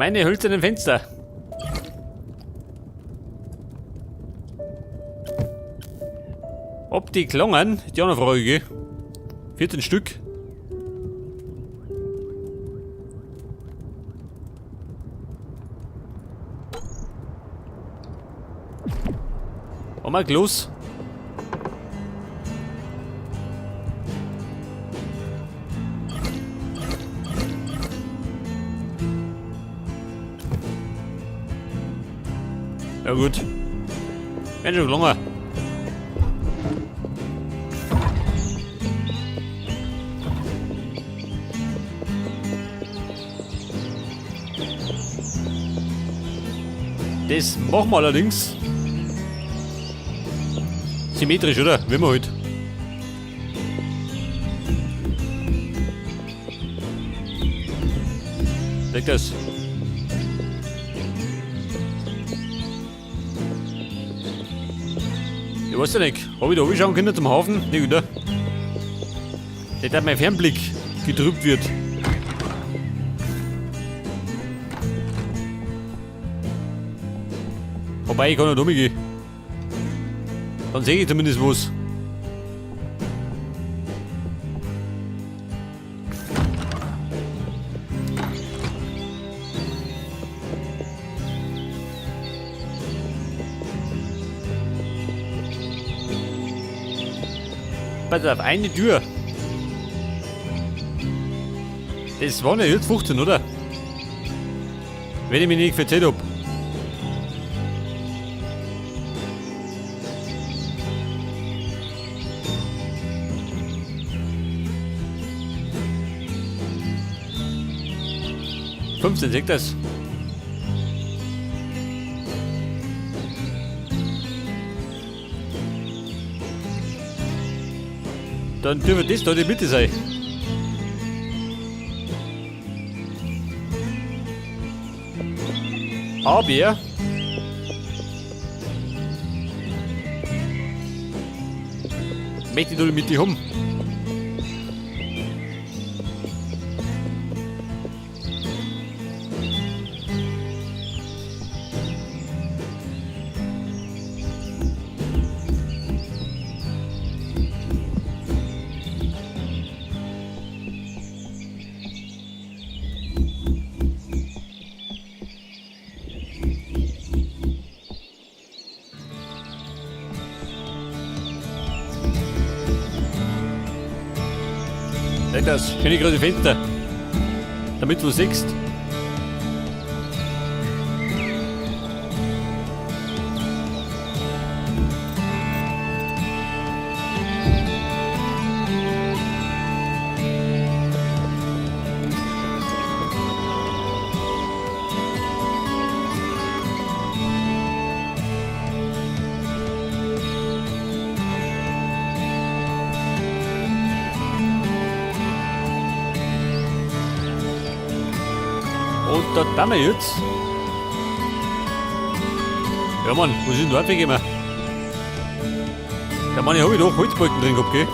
Meine hölzernen Fenster. Ob die klangen, ist die andere Frage, gell? 14 Stück. Haben wir los? Ja gut. Wenn schon gelungen. Das machen wir allerdings symmetrisch, oder? Wie wir halt. Leg das. Ich weiß ja nicht. Hab ich da schauen können zum Hafen? Nicht, oder? Nicht, dass mein Fernblick getrübt wird. Wobei, ich kann nicht umgehen. Dann sehe ich zumindest was. Pass auf, eine Tür. Das waren ja jetzt 15, oder? Wenn ich mich nicht verzählt hab. 15, seht das? Dann dürfte das da die Mitte sein. Aber möchte ich nur die Mitte haben. Seht das, schöne große Fenster. Damit du siehst. Und da tun wir jetzt. Ja Mann, wo ist denn da weggekommen? Der Mann, ich hab ich doch Holzbalken drin gehabt, gell?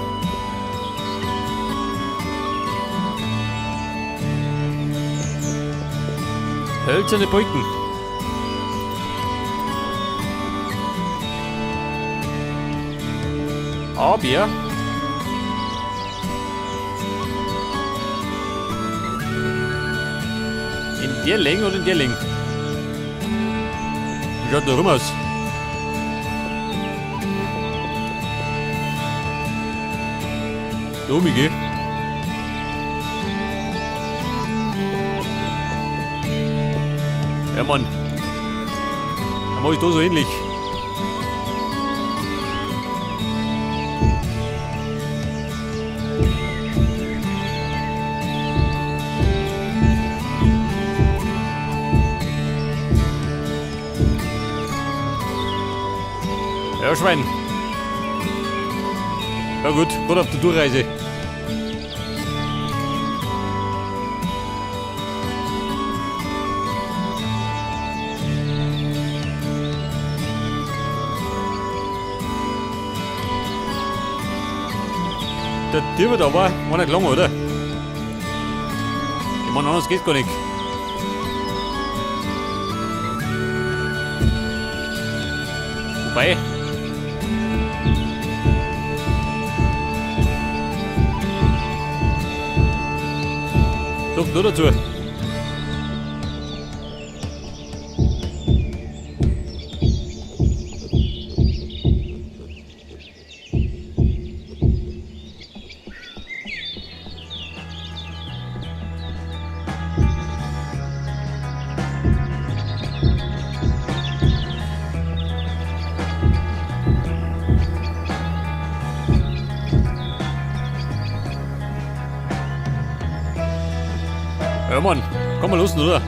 Hölzerne Balken. Aber in der Länge oder in der Länge? Wie schaut da rum aus? Da oben, gell? Ja, Mann. Dann mach ich da so ähnlich. Ja, Schwein. Ja gut, gut auf der Durchreise. Der Tier da war nicht lang, oder? Ich meine, anders geht's gar nicht. Wobei. Doch, nur dazu. Ja, Mann, komm mal los, oder?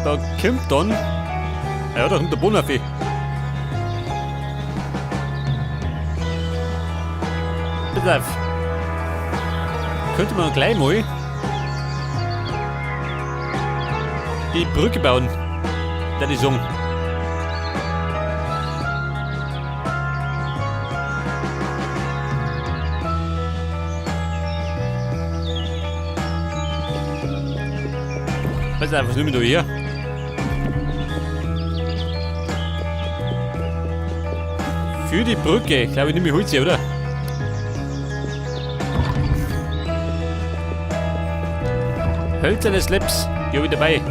Da kommt dann. Ja, da kommt der Bonafé. Pass auf. Könnte man gleich mal die Brücke bauen. Da die sagen. Pass auf, was nehmen wir da her? Für die Brücke, glaube ich, nehme ich Holz hier, oder? Hölzerne Slabs, die habe ich dabei.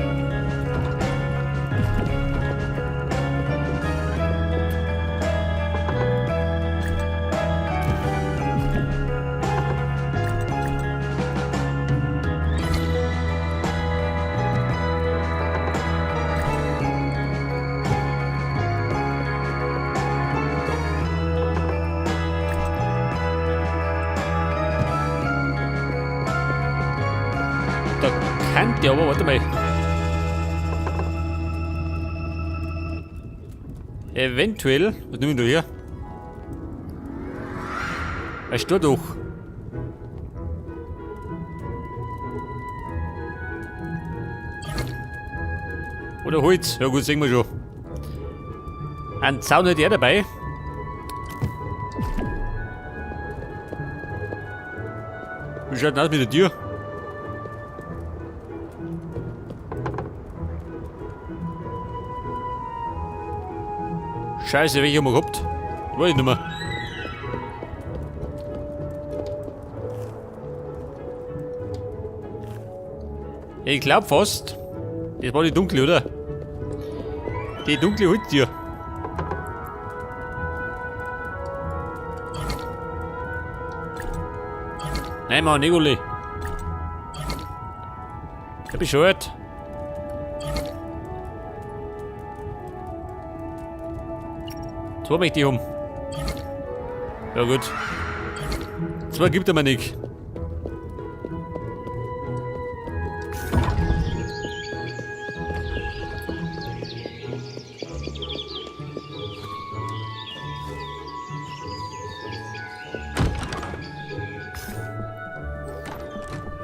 Da kann der aber, warte mal. Eventuell, was nehmen wir da her? Ein Stordach. Oder Holz, ja gut, sehen wir schon. Ein Zaun hätte er dabei. Wie schaut denn aus mit der Tür? Scheiße, welche haben wir gehabt? Weiß ich nicht mehr. Ich glaub fast, das war die dunkle, oder? Die dunkle Holztür. Nein, Mann, nicht alle. Ich bescheuert. Zwei möchte ich haben. Ja gut. Zwei gibt er mir nicht.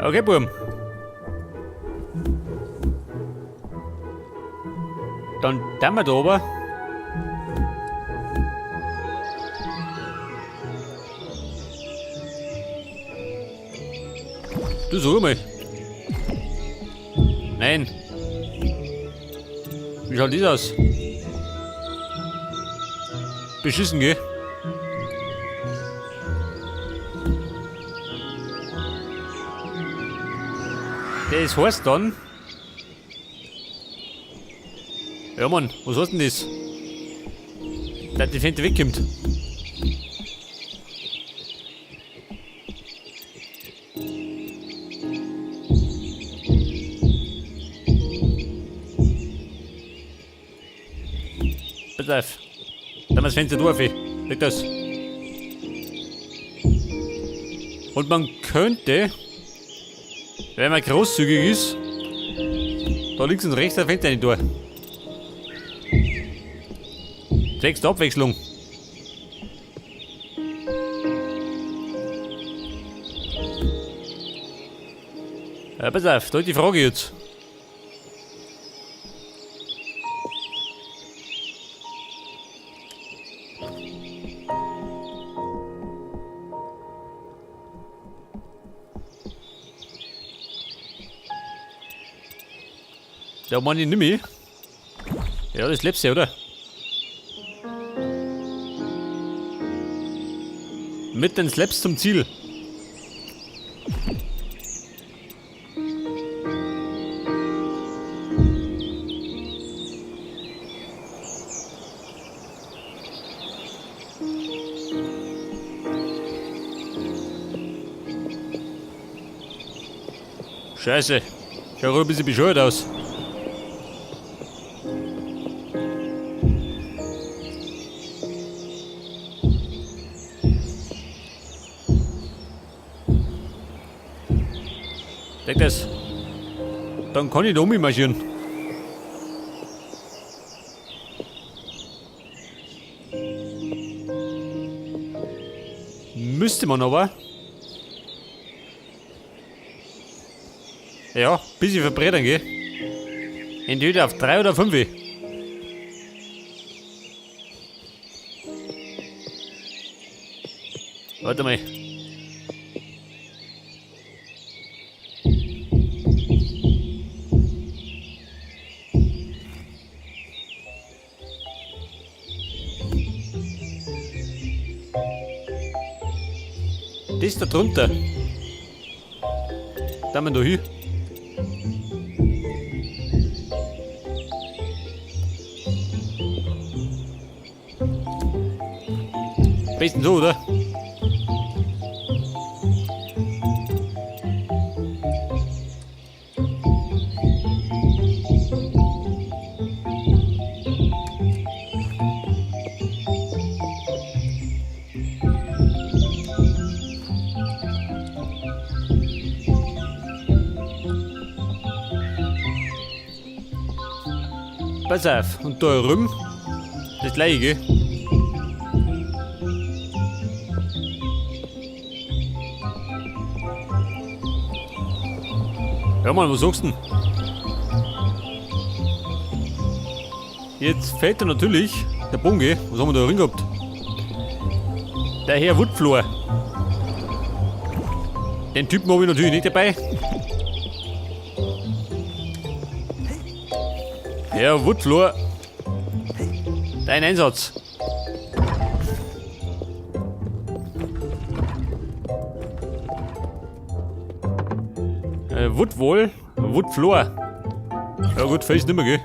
Okay, Burm. Dann tun wir da oben. Du sag mal. Nein. Wie schaut das aus? Beschissen, gell? Das heißt dann. Ja Mann, was heißt denn das? Dass die Fente wegkommt. Pass auf. Dann das Fenster durch, Leg das. Und man könnte, wenn man großzügig ist, da links und rechts ein Fenster rein tun. Zwecks der Abwechslung. Ja, pass auf, da ist die Frage jetzt. Da meine ich nimmer. Ja, das lebst ja, oder? Mit den Slaps zum Ziel. Scheiße. Schaut ein bisschen bescheuert aus. Deck das. Dann kann ich da marschieren. Müsste man aber. Ja, bisschen verbrennen, gell? Entweder auf 3 oder 5. Warte mal. Das da drunter. Da mal da hin. Besten so, oder? Pass auf, und da rum, das gleiche, gell? Ja Mann, was sagst du denn? Jetzt fällt da natürlich der Bogen, gell? Was haben wir da drin gehabt? Der Herr Woodfloor. Den Typen habe ich natürlich nicht dabei. Herr Woodfloor, dein Einsatz. Woodwall, Woodfloor. Ja gut, fällt nicht mehr, gell?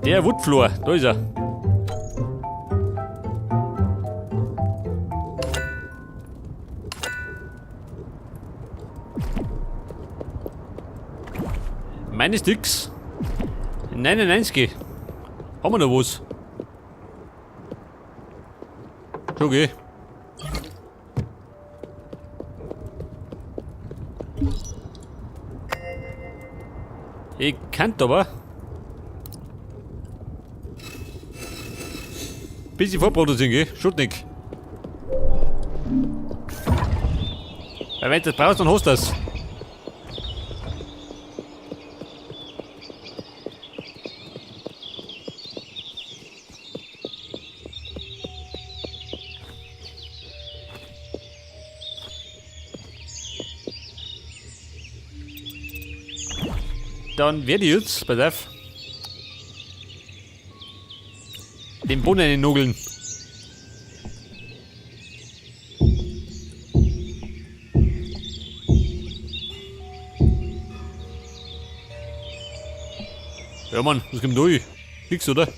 Der Woodfloor, da ist er. Meine Sticks. 99. Haben wir noch was? Schon okay. Ich kann aber. Bisschen vorproduzieren, gell? Schaut nicht. Weil wenn du das brauchst, dann hast du das. Dann werde ich jetzt, pass auf, den Boden nugeln. Ja Mann, was kommt durch? Nix, oder?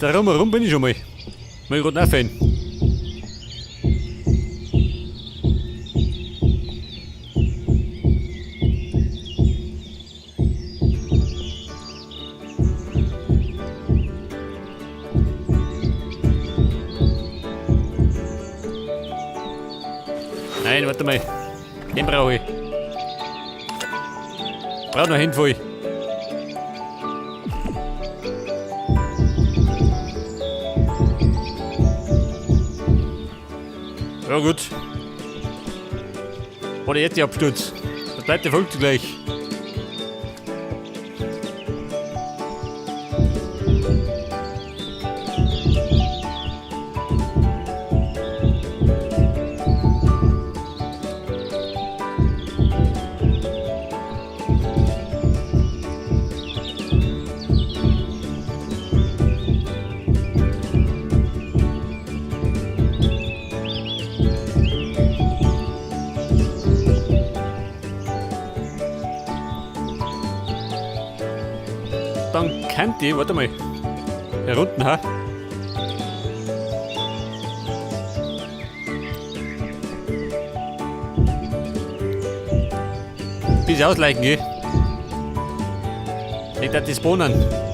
Da rum bin ich schon mal. Mal gerade nachfallen. Nein, warte mal. Den brauche ich. Brauche noch Hände voll. Ja gut. War der jetzt der Absturz? Das bleibt der Folge zugleich. Dann kann die, warte mal, hier unten, ha? Bis ausleichen geh. Nicht, dass die spawnen.